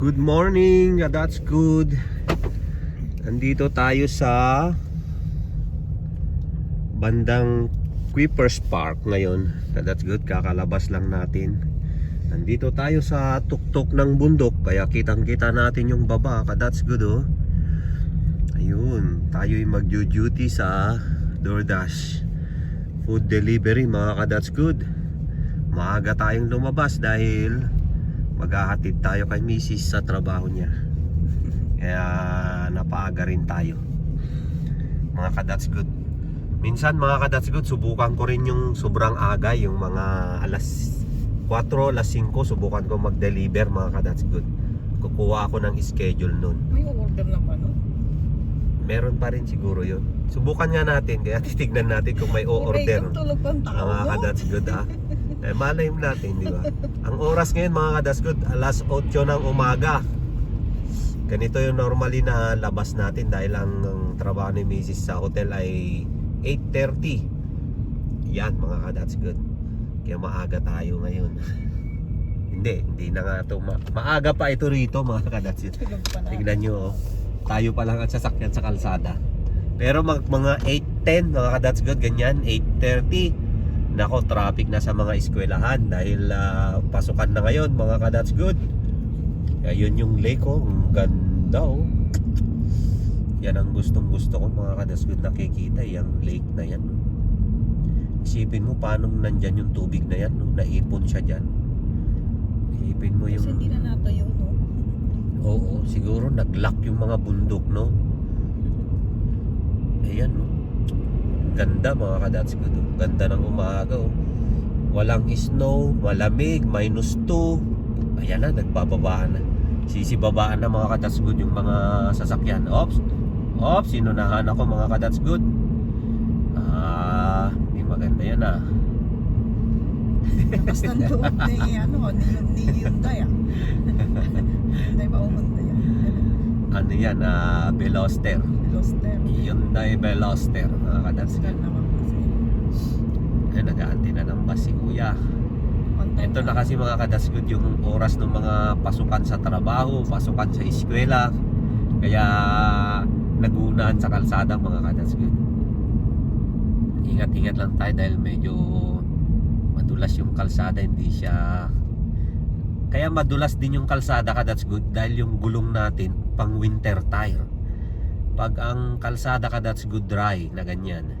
Good morning, that's good. Nandito tayo sa bandang Kuipers Park ngayon. That's good, kakalabas lang natin. Nandito tayo sa tuktok ng bundok, kaya kitang kita natin yung baba. That's good oh. Ayun, tayo'y mag-duty sa DoorDash food delivery mga ka-that's good. Maaga tayong lumabas dahil maghahatid tayo kay Mrs. sa trabaho niya. Kaya napaaga rin tayo mga ka-that's good. Minsan mga ka-that's good, subukan ko rin yung sobrang aga, yung mga alas 4, alas 5, subukan ko mag-deliver mga ka-that's good. Kukuha ako ng schedule nun. May order na ba no? Meron pa rin siguro yun. Subukan nga natin, kaya titignan natin kung may o-order. Tulog pang tao, Mga ka-that's good ah. Malay mo natin, di ba? Ang oras ngayon mga ka-that's good, alas 8 ng umaga. Ganito yung normally na labas natin dahil ang trabaho ni Mrs. sa hotel ay 8:30. Yan mga ka-that's good. Kaya maaga tayo ngayon. Hindi na nga ito. Maaga pa ito rito mga ka-that's good. Tignan nyo oh. Tayo pa lang ang sasakyan sa kalsada. Pero mga 8:10 mga ka-that's good, ganyan, 8:30. Nako, traffic na sa mga eskwelahan dahil pasukan na ngayon mga ka-that's good. Kaya yun yung lake oh, ang ganda oh. Yan ang gustong gusto ko mga ka-that's good, nakikita yung lake na yan. Isipin mo paano nandyan yung tubig na yan, no? Naipon siya dyan. Isipin mo yung... Kasi hindi na natuyo no? Oo, siguro nag-lock yung mga bundok no. Ayan no. Ganda mga ka-that's good oh. Ganda ng umaga oh. Walang snow, malamig, -2. Ayan na, nagbababaan na. Sisibabaan na mga ka-that's good yung mga sasakyan. Ops, sinunahan ako mga ka-that's good. Hindi maganda yan ah. Basta doon ni Hyundai ah. Hyundai ba Hyundai yan? Ano yan, Veloster. Veloster. Hyundai Veloster mga ka-that's good. Naman kasi. Ay, nag-aantay na ng bus si kuya. Ito na kasi mga ka-that's good yung oras ng mga pasukan sa trabaho, pasukan sa eskwela. Kaya nagunahan sa kalsada mga ka-that's good. Ingat-ingat lang tayo dahil medyo madulas yung kalsada, hindi siya... Kaya madulas din yung kalsada ka-that's good dahil yung gulong natin pang winter tire. Pag ang kalsada ka-that's good dry na ganyan,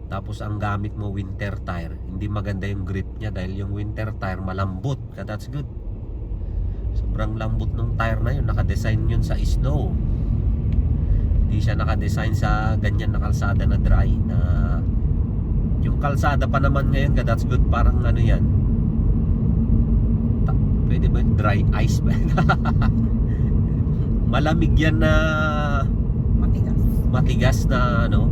tapos ang gamit mo winter tire, hindi maganda yung grip niya dahil yung winter tire malambot ka-that's good. Sobrang lambot ng tire na yun, nakadesign yun sa snow. Hindi siya nakadesign sa ganyan na kalsada na dry na... Yung kalsada pa naman ngayon ka-that's good, parang ano yan, pwede ba yung dry ice ba? Malamig yan na matigas na ano,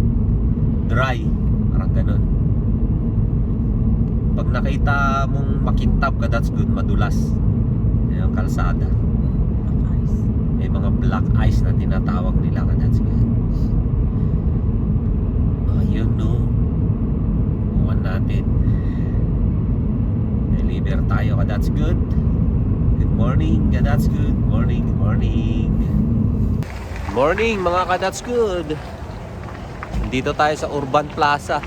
dry, parang ganun. Pag nakita mong makintab ka, that's good, madulas yung kalsada. May mga black ice na tinatawag nila ka, that's good. Ayun no, buwan natin, deliver tayo ka, that's good. Good morning, ka-that's good. Morning, good morning. Good morning mga ka-that's good. Dito tayo sa Urban Plaza.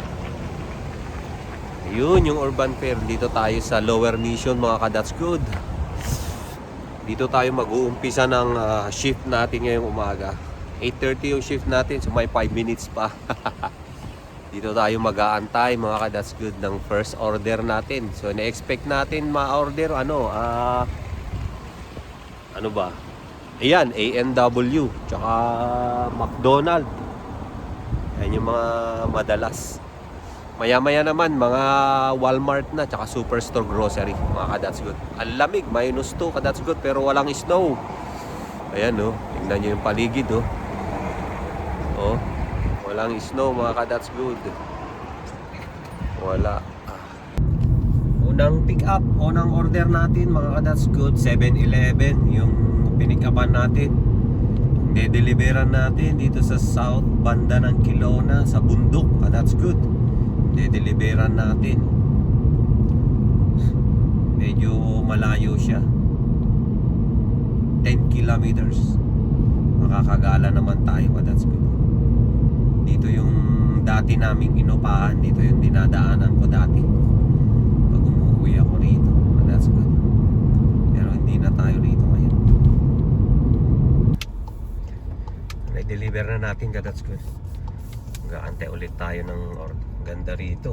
Ayun yung Urban Fair. Dito tayo sa Lower Mission mga ka-that's good. Dito tayo mag-uumpisa ng shift natin ngayong umaga. 8:30 yung shift natin, so may 5 minutes pa. Dito tayo mag-aantay mga ka-that's good ng first order natin. So na-expect natin ma-order ano ba? Ayan, A&W tsaka McDonald. Ayan yung mga madalas. Maya-maya naman mga Walmart na tsaka Superstore grocery mga ka-that's good. Ang lamig, -2 ka-that's good, pero walang snow. Ayan oh, tingnan nyo yung paligid oh. Oh, walang snow mga ka-that's good. Wala. Unang pick up, unang order natin mga ka-that's good, 7-Eleven yung pinick upan natin. De-deliveran natin dito sa south banda ng Kilona sa bundok ka-that's good. De-deliveran natin. Medyo malayo siya. 10 kilometers. Makakagala naman tayo, that's good. Dito yung dati naming inupahan, dito yung dinadaanan ko dati pag umuwi ako rito, that's good. Pero hindi na tayo rito ngayon. Na-deliver na natin, that's good. Gaante ulit tayo ng ganda rito.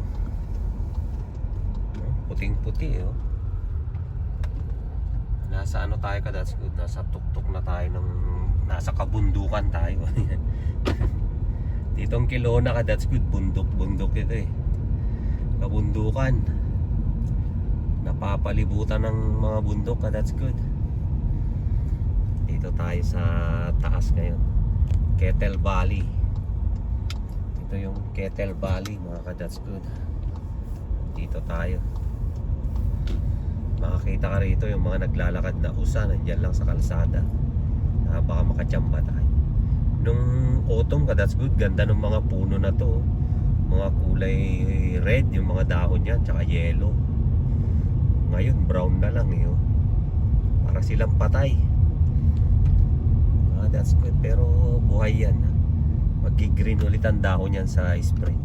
Puting-puti, oh. Nasa ano tayo, that's good. Nasa tuktok na tayo ng nasa kabundukan tayo. Ditong Kelowna, that's good. Bundok ito eh. Kabundukan. Napapalibutan ng mga bundok, that's good. Dito tayo sa taas ngayon. Kettle Valley. Ito yung Kettle Valley, mga that's good. Dito tayo. Makakita ka rito yung mga naglalakad na usa, nandyan lang sa kalsada. Baka makachamba tayo. Nung autumn, that's good. Ganda ng mga puno na to. Mga kulay red, yung mga dahon yan, tsaka yellow. Ngayon, brown na lang eh. Para silang patay. That's good. Pero buhay yan. Mag-green ulit ang dahon yan sa spring.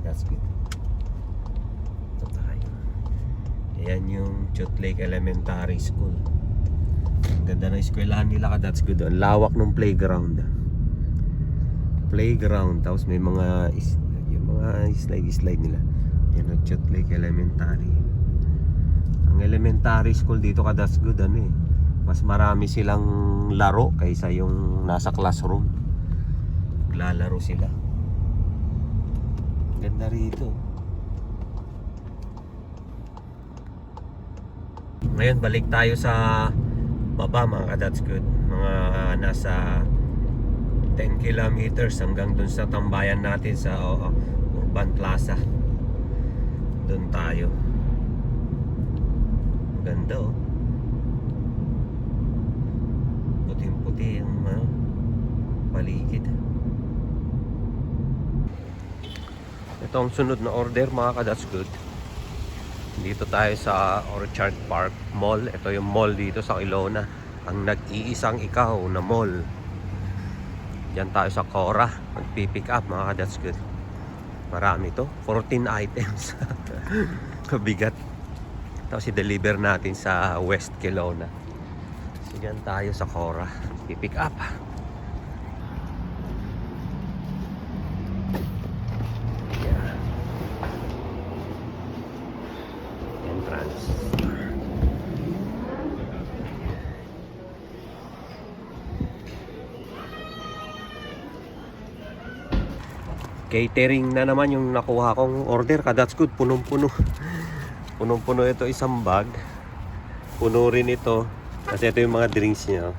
That's good. Ito tayo. Ayan yung Chute Lake Elementary School. Ang ganda ng eskwelahan nila, that's good. Ang lawak ng playground. Tapos may mga yung mga slide nila. Yan ang Chute Lake Elementary. Ang elementary school dito, that's good, ano eh. Mas marami silang laro kaysa yung nasa classroom. Lalaro sila. Ganda rito. Ngayon balik tayo sa baba, mga that's good. Mga nasa 10 kilometers hanggang dun sa tambayan natin sa Urban Plaza. Dun tayo. Ganda, oh. Puting-puti yung paligid. Ito ang sunod na order, mga that's good. Dito tayo sa Orchard Park Mall. Ito yung mall dito sa Kelowna. Ang nag-iisang ikaw na mall. Diyan tayo sa Cora. Magpipick up, mga that's good. Marami to. 14 items. Kabigat. Tapos i-deliver natin sa West Kelowna. So diyan tayo sa Cora. Pipick up. Catering na naman yung nakuha kong order, that's good. Punong-puno. Punong-puno ito, isang bag. Puno rin ito. Kasi ito yung mga drinks niya.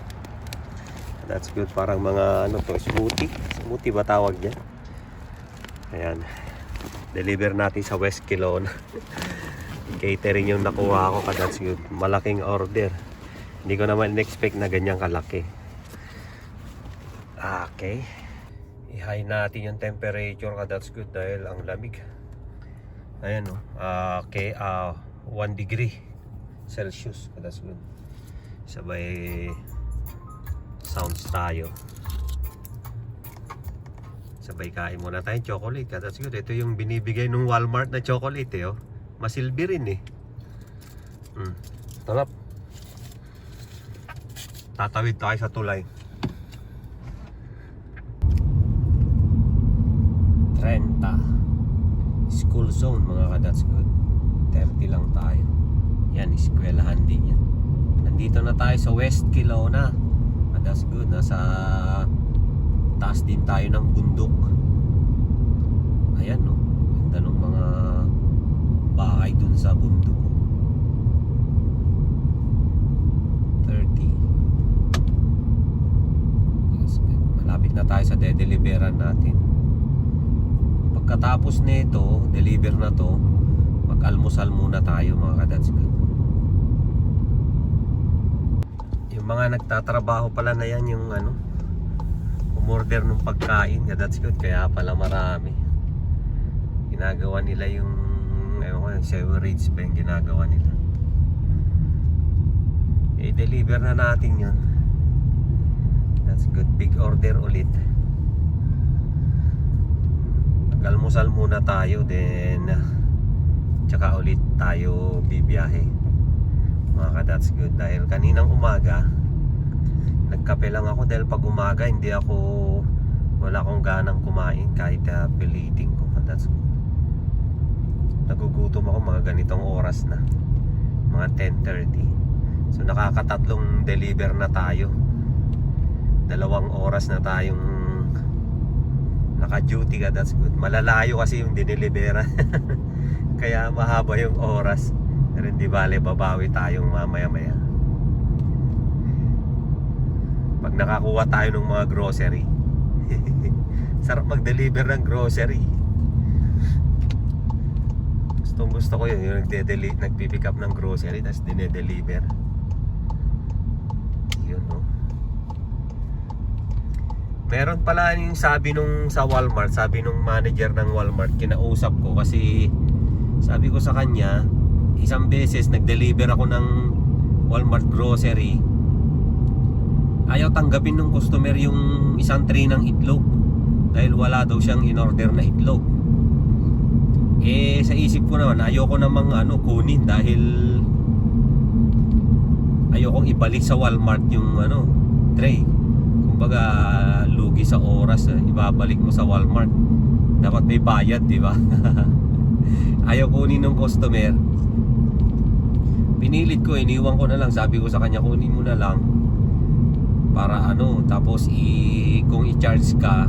That's good. Parang mga ano to, smoothie. Smoothie ba tawag niya? Ayan. Deliver natin sa West Kelowna. Catering yung nakuha ko, that's good. Malaking order. Hindi ko naman in-expect na ganyang kalaki. Okay. I-high natin yung temperature, that's good, dahil ang lamig. Ayan, no. Okay, 1 degree Celsius, that's good. Sabay sounds tayo. Sabay kain muna tayong chocolate, that's good. Ito yung binibigay ng Walmart na chocolate, oh. Masilbi rin, eh. Talap. Tatawid tayo sa tulay. 30 school zone, mga that's good. 30 lang tayo. Yan, eskwelahan din yan. Nandito na tayo sa West Kelowna. That's good. Nasa taas din tayo ng bundok. Ayan, no. Ganda ng mga bahay dun sa bundok. 30. That's good. Malapit na tayo sa de-deliveran natin. Pagkatapos nito, deliver na to, mag-almusal muna tayo, mga that's good. Yung mga nagtatrabaho pala na yan, yung ano, umorder ng pagkain, that's good. Kaya pala marami. Ginagawa nila yung sewerage ba yung ginagawa nila. i-deliver na natin yun. That's good. Big order ulit. Almusal muna tayo, then tsaka ulit tayo bibiyahe. Mga ka-that's good. Dahil kaninang umaga nagkape lang ako, dahil pag umaga wala akong ganang kumain kahit piliting ko. That's good. Nagugutom ako mga ganitong oras na, mga 10:30. So nakakatatlong deliver na tayo. 2 oras na tayong naka-duty ka. That's good. Malalayo kasi yung dinilibera. Kaya mahaba yung oras. Pero hindi bale, babawi tayong mamaya-maya. Pag nakakuha tayo ng mga grocery. Sarap mag-deliver ng grocery. Gusto ko yun, yung nagpipick up ng grocery tapos dinedeliver. Yun, no? Meron pala yung sabi nung sa Walmart, sabi nung manager ng Walmart, kinausap ko kasi sabi ko sa kanya, isang beses nag-deliver ako ng Walmart grocery. Ayaw tanggapin ng customer yung isang tray ng itlog dahil wala daw siyang in-order na itlog. Sa isip ko naman, ayoko namang kunin dahil ayokong ibalik sa Walmart yung tray. Kumbaga lugi sa oras, ibabalik mo sa Walmart. Dapat may bayad, di ba? Ayaw kunin ng customer. Pinilit ko, iniwan ko na lang. Sabi ko sa kanya, kunin mo na lang para tapos kung i-charge ka,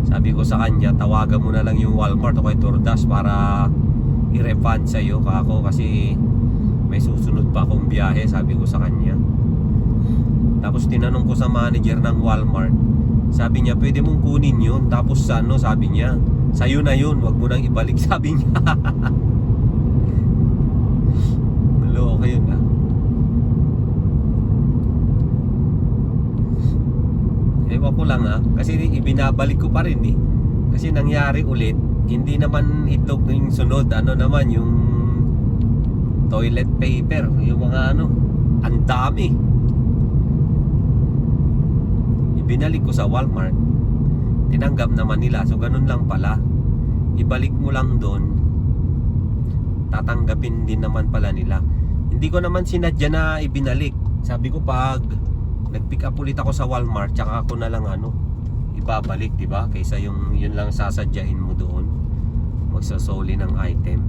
sabi ko sa kanya, tawagan mo na lang yung Walmart o kay Turdas para i-refund sa'yo kako, kasi may susunod pa akong biyahe, sabi ko sa kanya. Tapos tinanong ko sa manager ng Walmart, sabi niya, pwede mong kunin yun. Tapos sabi niya, sa'yo na yun, wag mo nang ibalik, sabi niya. Maloko yun Ewan ko lang kasi ibinabalik ko pa rin kasi nangyari ulit, hindi naman itlog yung sunod, naman yung toilet paper, yung mga ang dami. Binalik ko sa Walmart, tinanggap naman nila. So ganun lang pala, ibalik mo lang doon, tatanggapin din naman pala nila. Hindi ko naman sinadya na ibinalik. Sabi ko pag nag-pick up ulit ako sa Walmart, tsaka ako na lang ibabalik, di ba? Kaysa yun lang sasadyain mo doon, magsasoli ng item.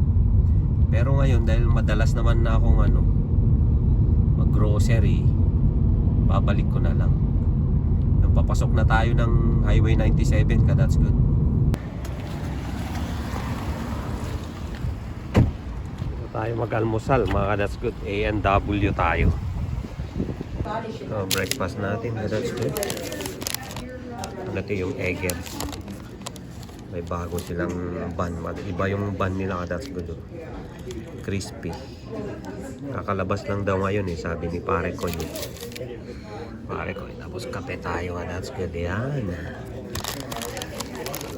Pero ngayon, dahil madalas naman na akong mag-grocery, babalik ko na lang. Nung papasok na tayo ng Highway 97 ka, that's good. Dito tayo mag-almusal mga that's good. A&W tayo. Breakfast natin, that's good. Ito yung Eggers. May bago silang bun. Iba yung bun nila, that's good. Crispy. Kakalabas lang daw ngayon sabi ni pare ko yun. Tapos kape tayo, that's good. Yan.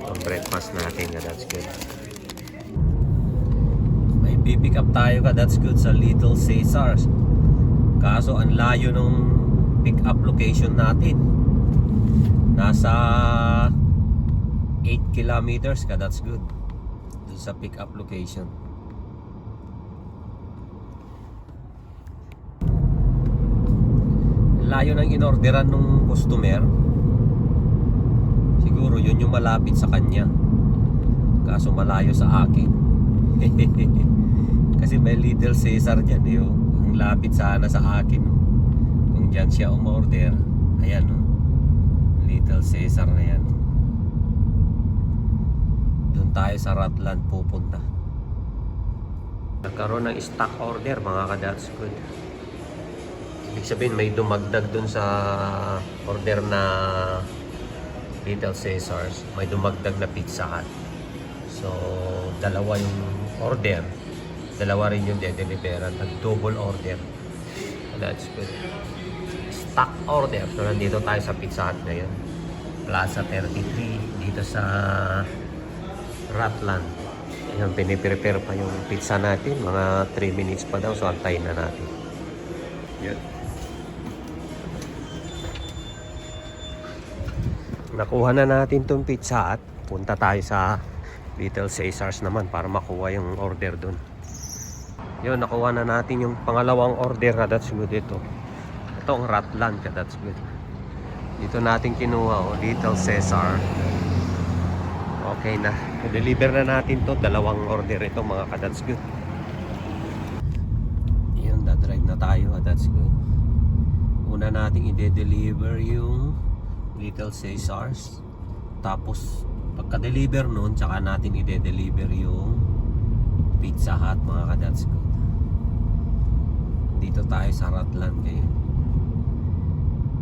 Ang breakfast natin, that's good. May pick up tayo, that's good, sa Little Caesars. Kaso ang layo nung pick up location natin. Nasa 8 kilometers ka, that's good. Doon sa pick up location. Layo ng inorderan nung customer. Siguro yun yung malapit sa kanya, kaso malayo sa akin. Kasi may Little Caesar dyan ang lapit sana sa akin. Kung dyan siya umorder, ayan Little Caesar na yan. Doon tayo sa Ratland pupunta. Nagkaroon ng stock order mga ka-that's good. Ibig sabihin may dumagdag dun sa order na Little Caesars, may dumagdag na Pizza Hut. So dalawa yung order, dalawa rin yung de-deliveran, nag-double order. That's good. Stock order. So nandito tayo sa Pizza Hut na yun, Plaza 33 dito sa Ratland. Ayan, piniprepare pa yung pizza natin, mga 3 minutes pa daw, so antayin na natin. Yan. nakuha na natin tong Pizza Hut. Punta tayo sa Little Caesars naman para makuha yung order dun. Yun, nakuha na natin yung pangalawang order. That's good ito. Ito ang Ratlan. That's good. Dito natin kinuha, Little Caesar. Okay na. I-deliver na natin to. Dalawang order ito mga ka-that's good. Yun, dadrive na tayo. That's good. Una nating i-deliver yung Little Caesars. Tapos pagka-deliver nun, tsaka natin i-deliver yung Pizza Hut mga ka-that's good. Dito tayo sa Ratlan ngayon.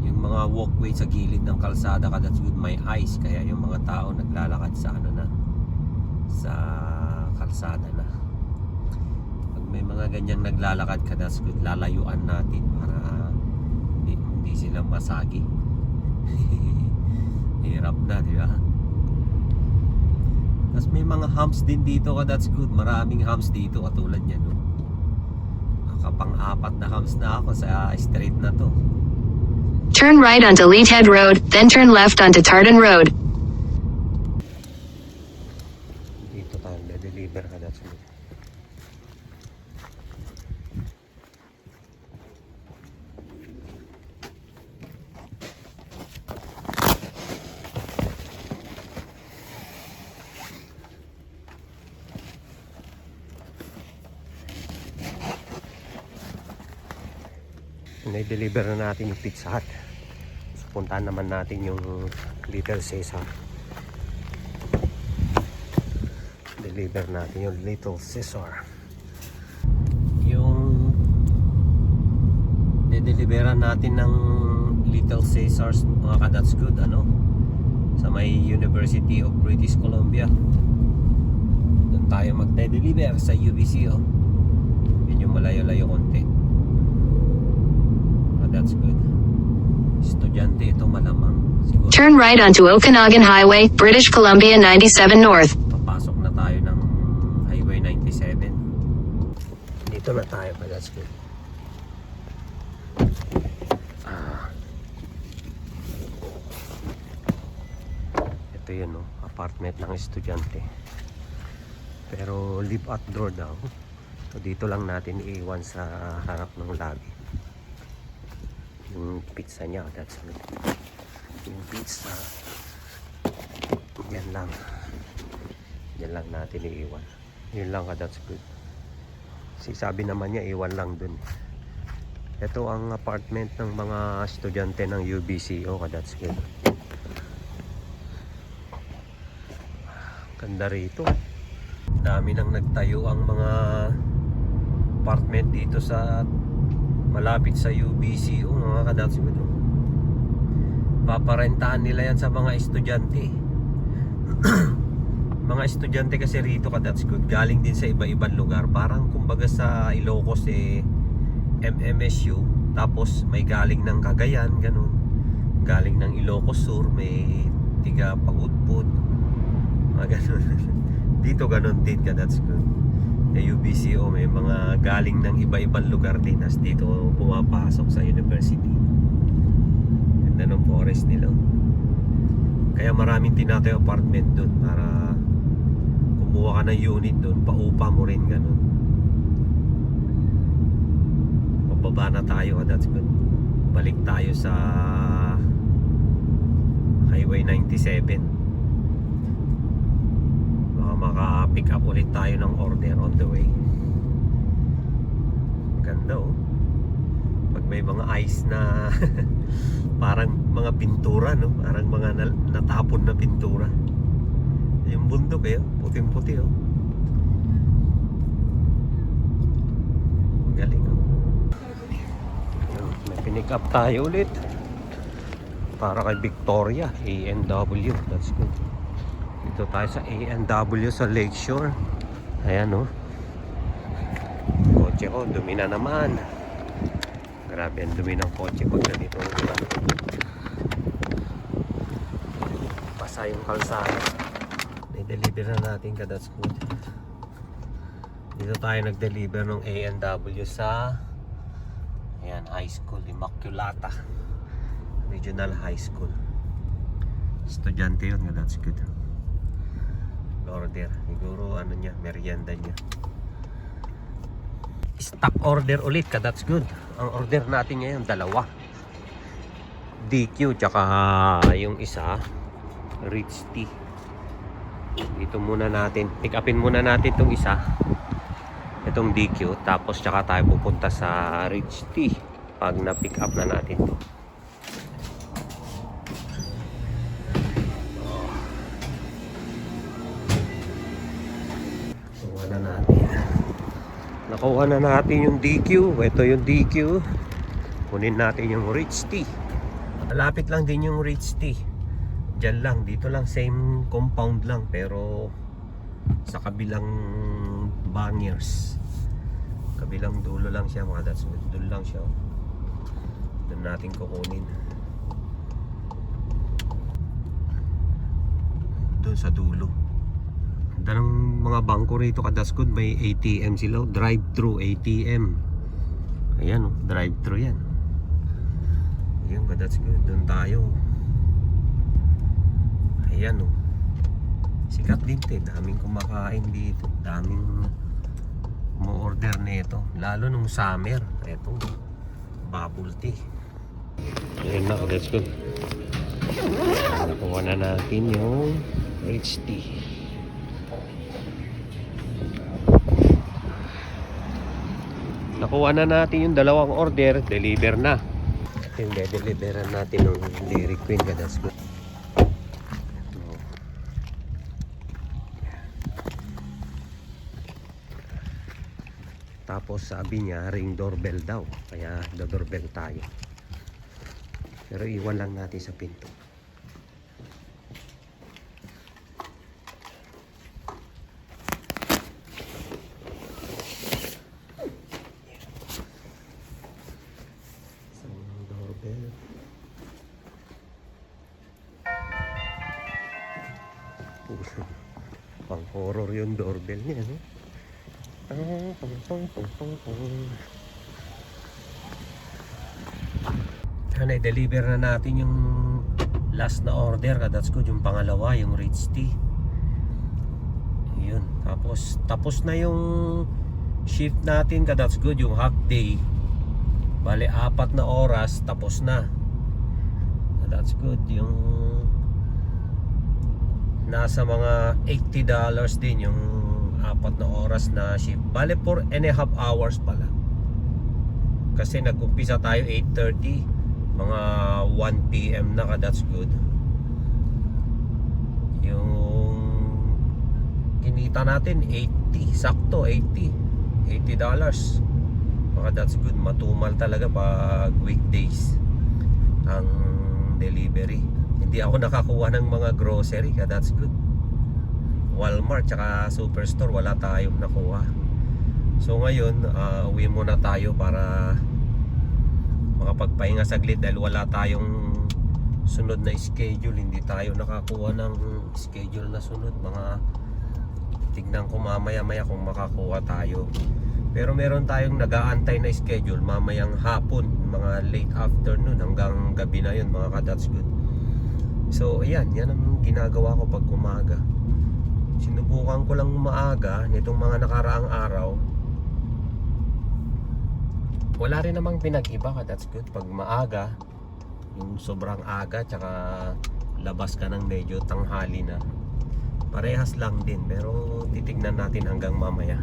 Yung mga walkway sa gilid ng kalsada ka-that's good, may ice. Kaya yung mga tao naglalakad sa sa kalsada na. Pag may mga ganyang naglalakad ka-that's good, lalayuan natin para hindi sila masagi. Hirap na, di ba? Tapos may mga humps din dito ka-that's good. Maraming humps dito katulad yan, no? Nakapang-apat na humps na ako sa street na to. Turn right onto Leadhead Road, then turn left onto Tartan Road. Dito tayo deliver ka that's good. Na-deliver na natin yung Pizza Hut. So, puntahan naman natin yung Little Caesar. Deliver natin yung Little Caesar. Yung de-deliveran natin ng Little Caesars mga ka-that's good, sa may University of British Columbia. Doon tayo mag-deliver sa UBC. Yun yung malayo-layo konti. That's good. Estudyante ito malamang. Siguro. Turn right onto Okanagan Highway, British Columbia 97 North. Papasok na tayo ng Highway 97. Dito na tayo pa. That's good. Ito yun, apartment ng estudyante. Pero leave out door daw. So dito lang natin iiwan sa harap ng lobby. Yung pizza niya, that's good. Yung pizza, yan lang natin iiwan. Yun lang ka, that's good. Kasi sabi naman niya iwan lang dun. Ito ang apartment ng mga estudyante ng UBC. ka, that's good. Ganda rito. Dami nang nagtayo ang mga apartment dito sa malapit sa UBC. Mga ka-that's good. Paparentahan nila yan sa mga estudyante. Mga estudyante kasi rito ka-that's good, galing din sa iba-ibang lugar. Parang kumbaga sa Ilocos MMSU, tapos may galing ng Cagayan, ganun. Galing ng Ilocos Sur, may tiga Pagudpud, mga ganun. Dito ganun din ka-that's good. Sa UBCO may mga galing ng iba-ibang lugar din as dito pumapasok sa university. Ganda ng forest nila. Kaya maraming tinatayo apartment doon para kumuha ka ng unit doon, paupa mo rin ganun. Pababa na tayo, that's good. Balik tayo sa Highway 97. Maka-pick up ulit tayo ng order on the way. Ganda pag may mga ice na parang mga pintura, parang mga natapon na pintura. Yung bundok puting-puti galing may pinick up tayo ulit para kay Victoria A&W. That's good. Dito tayo sa A&W sa Lakeshore. Ayan kotse ko, dumi na naman. Grabe ang dumi ng kotse pag ganito. Basa yung kalsada. I-deliver na natin ka, that's good. Dito tayo nag-deliver ng A&W sa High School, Immaculata Regional High School. Estudyante yun, that's good. Order, siguro ano niya, merienda niya. Stock order ulit, that's good. Ang order natin ngayon, dalawa. DQ, tsaka yung isa, Rich Tea. Dito muna natin, pick upin muna natin itong isa. Itong DQ, tapos tsaka tayo pupunta sa Rich Tea pag na-pick up na natin to. Nakuha na natin yung DQ. Ito yung DQ. Kunin natin yung Rich Tea. Malapit lang din yung Rich Tea. Diyan lang, dito lang, same compound lang, pero sa kabilang bangers. Kabilang dulo lang siya mga that's good. Doon lang siya. Doon natin kukunin. Doon sa dulo. Ng mga bangko rito Kadaskod, may ATM sila, drive-thru ATM. Ayan oh, drive-thru yan. Ayan, that's good. Doon tayo. Ayan oh. Sikat din ito, daming kumakain dito, daming mo-order nito, lalo nung summer. Ito, bubble tea. Ayan na, that's good. Nakuha na natin yung Rich Tea. Nakuha na natin yung dalawang order, deliver na. Yung de-deliveran natin ng Dairy Queen, that's good. Tapos sabi niya ring doorbell daw, kaya do-doorbell tayo. Pero iwan lang natin sa pinto. Pang horror yung doorbell niya, no? I-deliver na natin yung last na order, that's good, yung pangalawa, yung Rich Tea. Yun, tapos na yung shift natin, that's good, yung half day. Bale 4 na oras, tapos na. That's good, yung nasa mga $80 din yung 4 na oras na shift. Bale 4.5 hours pala. Kasi nag-umpisa tayo 8:30, mga 1 PM na that's good. Yung kinita natin 80, sakto $80. Mga that's good, matumal talaga pag weekdays ang delivery. Hindi ako nakakuha ng mga grocery, that's good. Walmart tsaka Superstore wala tayong nakuha. So ngayon uwi muna tayo para makapagpahinga saglit dahil wala tayong sunod na schedule. Hindi tayo nakakuha ng schedule na sunod. Tignan ko mamaya kung makakuha tayo. Pero meron tayong nag-aantay na schedule mamayang hapon, mga late afternoon hanggang gabi na yun mga ka-that's good. So ayan, yan ang ginagawa ko pag umaga. Sinubukan ko lang maaga nitong mga nakaraang araw. Wala rin namang pinag-iba ka, that's good. Pag maaga, yung sobrang aga, tsaka labas ka ng medyo tanghali na, parehas lang din. Pero titignan natin hanggang mamaya.